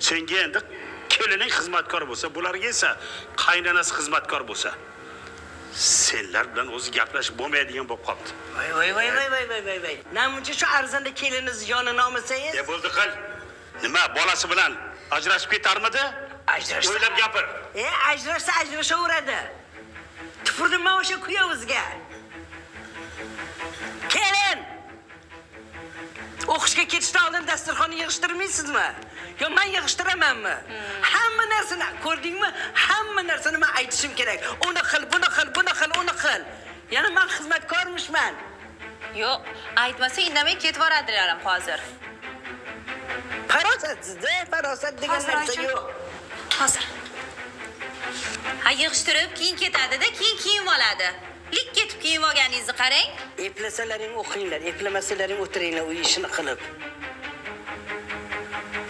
Senga endi kelining xizmatkor bo'lsa, bularga esa qaynonasi xizmatkor bo'lsa. Senlar bilan o'zi gaplashib bo'lmaydigan bo'lib qoldi. Voy voy voy voy voy voy voy voy. Namuncha shu arzanda keliningizni yonini olmasangiz? E bo'ldi qil. Nima, bolasi bilan ajrashib ketarmidi? Ajrashsa. O'ylab gapir. E, ajrashsa ajrashaveradi. Tupurdim man o'sha kuyovizga. Kelin! O'qishga ketishdan oldin dasturxonni yig'ishtirmaysizmi? Yo men yig'ishtiramanmi? Hamma narsani ko'rdingmi? Hamma narsani men aytishim kerak. Uni qil, buni qil, buni qil, uni qil. Yana men xizmatkormishman. Yo'q, aytmasa indamay ketib yuboradilar ham hozir. Farosatsizda, farosat degan Hozir, narsa oyijon. yo'q. Hozir. Ha, yig'ishtirib keyin ketadi-da, keyin kiyim oladi. Lik ketib kiyim olganingizni qarang. Eplasalaring o'qinglar, eplamasalaring o'tiringlar uy ishini qilib.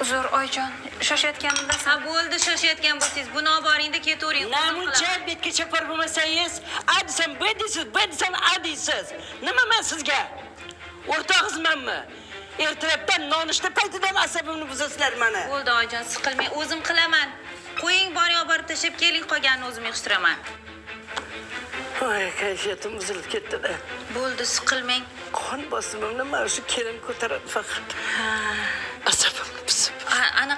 Uzr, oyijon. Shoshayotganimda Ha, bo'ldi, shoshayotgan bo'lsangiz buni olib boringda ketavering. O'zim Namuncha qilaman. betga chopar bo'lmasangiz, A desam B deysiz, B desam A deysiz. Nima man sizga? O'rtog'izmanmi? Ertalabdan nonushta paytidan asabimni buzasizlar mani. Bo'ldi, oyijon, siqilmang, o'zim qilaman. Qo'ying, boring, olib borib tashlab keling, qolganini o'zim yig'ishtiraman. Voy, kayfiyatim buzilib ketdi-da. Bo'ldi, siqilmang. Qon bosimimni mana shu kelin ko'taradi faqat. Asabimni buzib. Anaqa